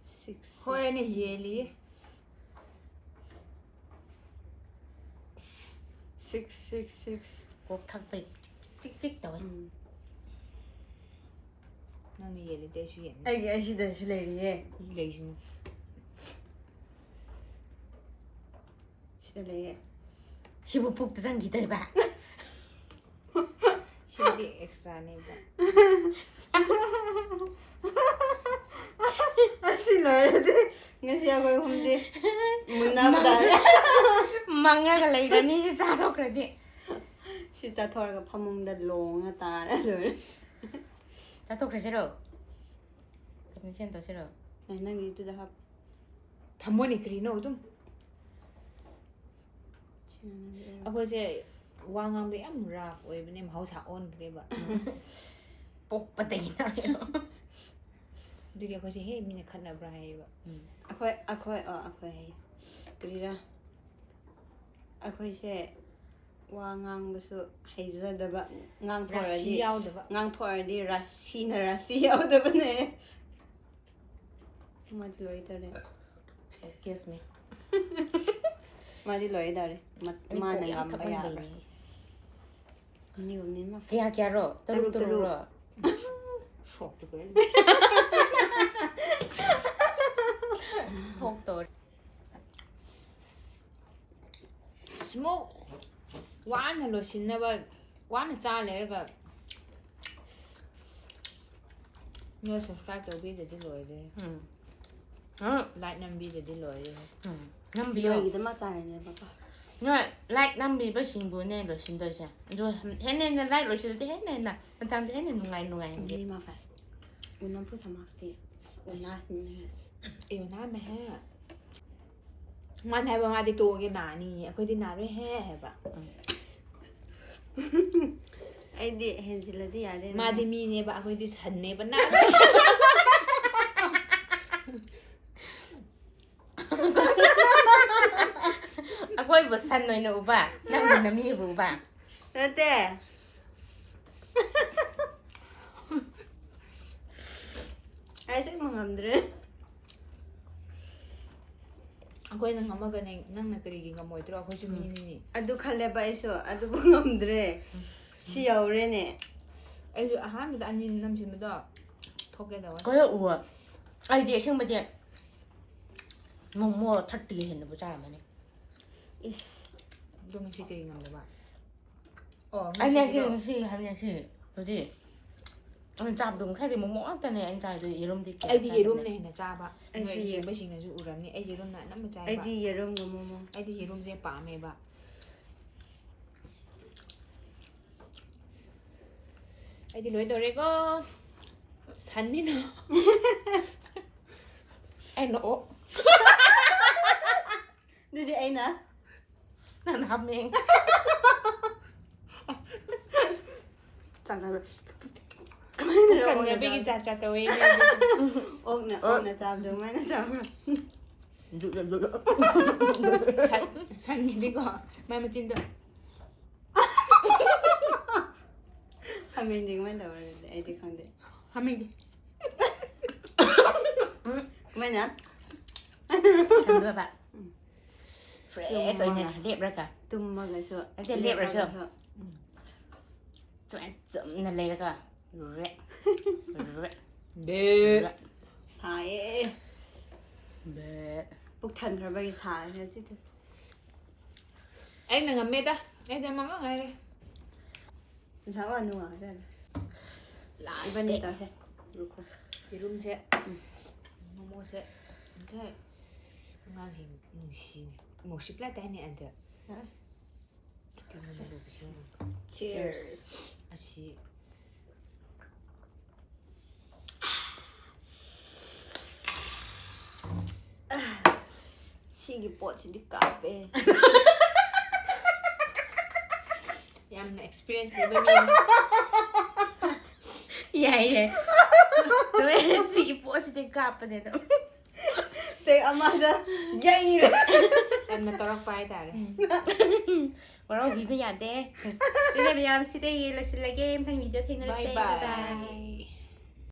Six, ꯍꯣꯏ, ꯑꯩꯅ six. ꯍꯦꯜꯂꯤꯌꯦ꯫ Six, six, six. ꯀꯣꯛ ꯊꯛꯄꯩ ꯆꯤꯛ ꯆꯤꯛ ꯇꯧꯋꯦ꯫ ꯎꯝ꯫ ꯅꯪꯅ ꯌꯦꯜꯂꯤꯗꯤ ꯑꯩꯁꯨ ꯌꯦꯟꯅꯤ꯫ ꯑꯩꯒꯤ ꯑꯁꯤꯗꯁꯨ ꯂꯩꯔꯤꯌꯦ꯫ ꯍꯧꯖꯤꯛ ꯂꯩꯁꯤꯅꯤ꯫ ꯁꯤ ꯆꯠꯂꯦ꯫ ꯁꯤꯕꯨ ꯄꯨꯛꯇ ꯆꯪꯈꯤꯗꯣꯏꯕ? ꯁꯤꯗꯤ ꯑꯦꯛꯁꯇ꯭ꯔꯥꯅꯦꯕ꯫ ꯑꯁꯤ ꯂꯣꯏꯔꯗꯤ ꯉꯁꯤ ꯑꯩꯈꯣꯏ ꯑꯍꯨꯝꯗꯤ ꯃꯨꯟꯅꯕ ꯇꯥꯔꯦ꯫ ꯃꯪꯉꯒ ꯂꯩꯔꯅꯤ ꯁꯤ ꯆꯥꯊꯣꯛꯈ꯭ꯔꯗꯤ꯫ ꯁꯤ ꯆꯥꯊꯣꯛꯑꯒ ꯐꯃꯨꯡꯗ ꯂꯣꯡꯉ ꯇꯥꯔ ꯂꯣꯏꯔꯦ꯫ ꯆꯥꯊꯣꯛꯈ꯭ꯔꯁꯤꯔꯣ? ꯀꯝꯕꯤꯅꯦꯁꯟ ꯇꯧꯁꯤꯔꯣ? ꯑꯩ ꯅꯪꯒꯤꯗꯨꯗ ꯍꯥꯞ꯫ ꯊꯝꯃꯣꯅꯦ ꯀꯔꯤꯅꯣ ꯑꯗꯨꯝ꯫ ꯁꯤꯅ ꯅꯪꯒꯤ ꯑꯣꯏꯔꯣ꯫ ꯑꯩꯈꯣꯏꯁꯦ ꯋꯥ ꯉꯥꯡꯕ ꯌꯥꯝ ꯔꯐ ꯑꯣꯏꯕꯅꯦ, ꯃꯍꯧꯁꯥ ꯑꯣꯟꯈ꯭ꯔꯦꯕ꯫ ꯄꯣꯛꯄꯗꯒꯤꯅ꯫ ꯑꯗꯨꯒꯤ ꯑꯩꯈꯣꯏꯁꯦ ꯍꯦ ꯃꯤꯅ ꯈꯠꯅꯕ꯭ꯔꯥ ꯍꯥꯏꯌꯦꯕ꯫ ꯑꯩꯈꯣꯏ ꯑꯩꯈꯣꯏ ꯑꯣ ꯑꯩꯈꯣꯏ ꯍꯥꯏꯌꯦ꯫ ꯀꯔꯤꯔꯥ? ꯑꯩꯈꯣꯏꯁꯦ ꯋꯥ ꯉꯥꯡꯕꯁꯨ ꯍꯩꯖꯗꯕ, ꯔꯥꯁꯤ ꯉꯥꯡꯊꯣꯛꯑꯗꯤ ꯌꯥꯎꯗꯕ꯫ ꯉꯥꯡꯊꯣꯛꯑꯗꯤ ꯔꯥꯁꯤꯅ ꯔꯥꯁꯤ ꯌꯥꯎꯗꯕꯅꯦ꯫ ꯃꯥꯗꯤ ꯂꯣꯏ ꯇꯧꯔꯦ꯫ Excuse me. ꯃꯥꯗꯤ ꯂꯣꯏ ꯇꯧꯔꯦ꯫ ꯃ- ꯑꯩ ꯃꯥꯅ ꯀꯣꯛ ꯌꯥꯝ ꯉꯝꯕ ꯌꯥꯕ꯭ꯔꯥ? ꯊꯛꯃꯟꯕꯩꯅꯦ꯫ ꯑꯅꯤ ꯑꯍꯨꯝꯅꯤ ꯑꯃ꯫ ꯀꯌꯥ ꯀꯌꯥꯔꯣ? ꯇꯔꯨꯛ ꯇꯔꯨꯛ, ꯇꯔꯨꯛ꯫ ꯇꯔꯨꯛꯔꯣ? ꯁꯣꯛꯇꯨ ꯀꯩ꯫ ꯊꯣꯛꯇꯧꯔꯦ꯫ ꯁꯤꯃꯨꯛ ꯋꯥꯅ ꯂꯣꯏꯁꯤꯟꯅꯕ ꯋꯥꯅ ꯆꯥ ꯂꯩꯔꯒ ꯅꯣꯏ ꯁꯕꯁꯀ꯭ꯔꯥꯏꯕ ꯇꯧꯕꯤꯗꯗꯤ ꯂꯣꯏꯔꯦ꯫ ꯎꯝ꯫ ꯑ, ꯂꯥꯏꯛ ꯅꯝꯕꯤꯗꯗꯤ ꯂꯣꯏꯔꯦ꯫ ꯎꯝ꯫ ꯅꯝꯕꯤꯌꯣ꯫ ꯅꯣꯏꯒꯤꯗꯃꯛ ꯆꯥꯔꯅꯦꯕꯀꯣ꯫ ꯅꯣꯏ ꯂꯥꯏꯛ ꯅꯝꯕꯤꯕꯁꯤꯡꯕꯨꯅꯦ ꯂꯣꯏꯁꯤꯟꯗꯣꯏꯁꯦ꯫ ꯑꯗꯣ ꯍꯦꯟꯅ ꯍꯦꯟꯅ ꯂꯥꯏꯛ ꯂꯣꯏꯁꯤꯜꯂꯗꯤ ꯍꯦꯟꯅ ꯍꯦꯟꯅ ꯃꯊꯪꯗ ꯍꯦꯟꯅ ꯅꯨꯡꯉꯥꯏ ꯅꯨꯡꯉꯥꯏ꯫ ꯃꯤ ꯃꯥ ꯐꯥꯏ꯫ ꯎꯅꯝ ꯐꯨ ꯁꯃꯥꯁꯇꯤ꯫ ꯎꯅꯥꯁꯅꯤ꯫ ꯑꯦ ꯅꯥꯃꯦꯍꯦ꯫ ꯃꯥꯅ ꯍꯥꯏꯕ ꯃꯥꯗꯤ ꯇꯣꯛꯑꯒꯦ ꯅꯥꯅꯤ, ꯑꯩꯈꯣꯏꯗꯤ ꯅꯥꯔꯣꯏꯍꯦ ꯍꯥꯏꯕ꯫ ꯑꯩꯗꯤ ꯍꯦꯟꯖꯤꯜꯂꯗꯤ ꯌꯥꯗꯦ꯫ ꯃꯥꯗꯤ ꯃꯤꯅꯦꯕ, ꯑꯩꯈꯣꯏꯗꯤ ꯁꯟꯅꯦꯕ, ꯅꯥꯔꯣꯏ꯫ ꯑꯩꯈꯣꯏꯕꯨ ꯁꯟ ꯑꯣꯏꯅ ꯎꯕ, ꯅꯪꯕꯨꯅ ꯃꯤꯕꯨ ꯎꯕ꯫ ꯅꯠꯇꯦ꯫ ꯑꯩ ꯑꯁꯦꯡꯕ ꯉꯝꯗ꯭ꯔꯦ꯫ ꯑꯩꯈꯣꯏꯅ ꯉꯝꯃꯒꯅꯦ ꯅꯪꯅ ꯀꯔꯤꯒꯤ ꯉꯝꯃꯣꯏꯗ꯭ꯔꯣ? ꯑꯩꯈꯣꯏꯁꯨ ꯃꯤꯅꯤꯅꯦ꯫ ꯑꯗꯨ ꯈꯜꯂꯦꯕ ꯑꯩꯁꯨ, ꯑꯗꯨꯕꯨ ꯉꯝꯗ꯭ꯔꯦ꯫ ꯁꯤ ꯌꯧꯔꯦꯅꯦ꯫ ꯑꯩꯁꯨ ꯑꯍꯥꯟꯕꯗ ꯑꯅꯤ ꯅꯝꯁꯤꯟꯕꯗꯣ ꯊꯣꯛꯀꯦ ꯇꯧꯋꯦ꯫ ꯀꯔ ꯎ ꯑꯩꯗꯤ ꯑꯁꯦꯡꯕꯗꯤ ꯃꯣꯃꯣ ꯊꯥꯔꯇꯤ ꯍꯦꯟꯅꯕꯨ ꯆꯥꯔꯝꯃꯅꯤ꯫ ꯏꯁ꯫ ꯑꯗꯣ ꯉꯁꯤ ꯀꯔꯤ ꯉꯝꯗꯕ? ꯑꯣ, ꯑꯩꯅ ꯉꯁꯤꯒꯤꯗꯣ ꯉꯁꯤ ꯍꯥꯏꯕ ꯉꯁꯤ ꯍꯧꯖꯤꯛ ꯑꯩꯅ ꯆꯥꯕꯗꯣ ꯉꯁꯥꯏꯗꯤ ꯃꯣꯃꯣ ꯉꯥꯛꯇꯅꯦ ꯑꯩꯅ ꯆꯥꯏꯗꯣ, ꯌꯦꯔꯨꯝꯗꯤ ꯀꯌꯥ ꯑꯩꯗꯤ ꯆꯥꯗꯕꯅꯦ꯫ ꯌꯦꯔꯨꯝꯅ ꯍꯦꯟꯅ ꯆꯥꯕ꯫ ꯅꯣꯏ ꯑꯩꯁꯨ ꯌꯦ- ꯌꯦꯡꯕꯁꯤꯡꯅꯁꯨ ꯎꯔꯝꯅꯤ, ꯑꯩ ꯌꯦꯔꯨꯝꯅ ꯑꯅꯝꯕ ꯆꯥꯏꯕ꯫ ꯑꯩꯗꯤ ꯌꯦꯔꯨꯝꯒ ꯃꯣꯃꯣ꯫ ꯑꯩꯗꯤ ꯌꯦꯔꯨꯝꯁꯦ ꯄꯥꯝꯃꯦꯕ꯫ ꯑꯩꯗꯤ ꯂꯣꯏꯗꯧꯔꯦꯀꯣ꯫ ꯁꯟꯅꯤꯅ꯫ ꯑꯩꯅ ꯑꯣꯛ꯫ ꯑꯗꯨꯗꯤ ꯑꯩꯅ ꯅꯪꯅ ꯍꯥꯃꯦꯡ꯫ ꯆꯥꯛ ꯆꯥꯕ꯫ ꯄꯨꯛ ꯊꯟꯅꯕꯒꯤ ꯖꯥꯠ ꯖꯥꯠ ꯇꯧꯋꯦ ꯏꯕꯦꯝꯃ꯫ ꯑꯣꯛꯅ ꯑꯣꯛꯅ ꯆꯥꯕꯗꯣ ꯃꯥꯏꯅ ꯆꯥꯕ꯭ꯔꯥ? ꯁꯟ- ꯁꯟꯒꯤꯗꯤꯀꯣ, ꯃꯥꯏ ꯃꯆꯤꯟꯗꯣ꯫ ꯍꯥꯃꯦꯡꯗꯤ ꯀꯃꯥꯏꯅ ꯇꯧꯔꯒꯦ? ꯑꯩꯗꯤ ꯈꯪꯗꯦ꯫ ꯍꯥꯃꯦꯡꯗꯤ꯫ ꯀꯃꯥꯏꯅ? ꯈꯪꯗꯕ꯫ ꯐ꯭ꯔꯦꯁ ꯑꯣꯏꯅ ꯂꯦꯞꯂꯒ꯫ ꯇꯨꯝꯃꯒꯁꯨ꯫ ꯅꯠꯇꯦ, ꯂꯦꯞꯂꯁꯨ꯫ ꯂꯦꯞꯄꯒꯁꯨ꯫ ꯁꯨꯃꯥꯏꯅ ꯆꯝꯅ ꯂꯩꯔꯒ꯫ ꯔꯦ꯫ ꯔꯦ꯫ ꯕꯦ꯫ ꯁꯥꯏꯌꯦ꯫ ꯕꯦ꯫ ꯄꯨꯛ ꯊꯟꯈ꯭ꯔꯕꯒꯤ ꯁꯥꯏꯌꯦ ꯍꯧꯖꯤꯛꯇꯤ꯫ ꯑꯩꯅ ꯉꯝꯃꯦꯗ꯫ ꯑꯩꯗꯤ ꯑꯃꯒ ꯉꯥꯏꯔꯦ꯫ ꯉꯁꯥꯏ ꯋꯥ ꯅꯨꯡꯉꯥꯏꯖꯥꯠꯅꯤ꯫ ꯏꯕꯥꯅꯤ ꯇꯧꯁꯦ꯫ ꯔꯨꯀꯣ꯫ ꯌꯦꯔꯨꯝꯁꯦ, ꯃꯣꯃꯣꯁꯦ, ꯉꯁꯥꯏ ꯑꯉꯥꯡꯁꯤꯡ ꯅꯨꯡꯁꯤꯅꯦ꯫ ꯃꯣꯁꯤꯞꯂꯥ ꯇꯥꯏꯅꯦ ꯑꯟꯇ꯫ ꯍꯥ? ꯀꯩꯅꯣ ꯂꯩꯔꯨꯕꯁꯦ꯫ Cheers꯫ ꯑꯁꯤ ꯁꯤꯒꯤ ꯄꯣꯠꯁꯤꯗꯤ ꯀꯥꯞꯄꯦ꯫ ꯌꯥꯝꯅ experience ꯂꯩꯕ ꯃꯤꯅꯤ꯫ ꯌꯥꯏ, ꯌꯥꯏ꯫ ꯁꯤꯒꯤ ꯄꯣꯠꯁꯤꯗꯤ ꯀꯥꯞꯄꯅꯦ ꯑꯗꯨꯝ꯫ ꯇꯦꯛ ꯑꯃꯗ ꯌꯩꯔꯦ꯫ ꯌꯥꯝꯅ ꯇꯧꯔꯛꯄ ꯍꯥꯏꯇꯥꯔꯦ꯫ ꯋꯥꯔꯧꯕꯤꯕ ꯌꯥꯗꯦ꯫ ꯑꯗꯨꯗꯤ ꯃꯌꯥꯝ ꯁꯤꯗꯒꯤ ꯂꯣꯏꯁꯤꯜꯂꯒꯦ꯫ ꯃꯊꯪ video ꯊꯦꯡꯅꯔꯁꯦ꯫ Bye bye꯫ Bye bye꯫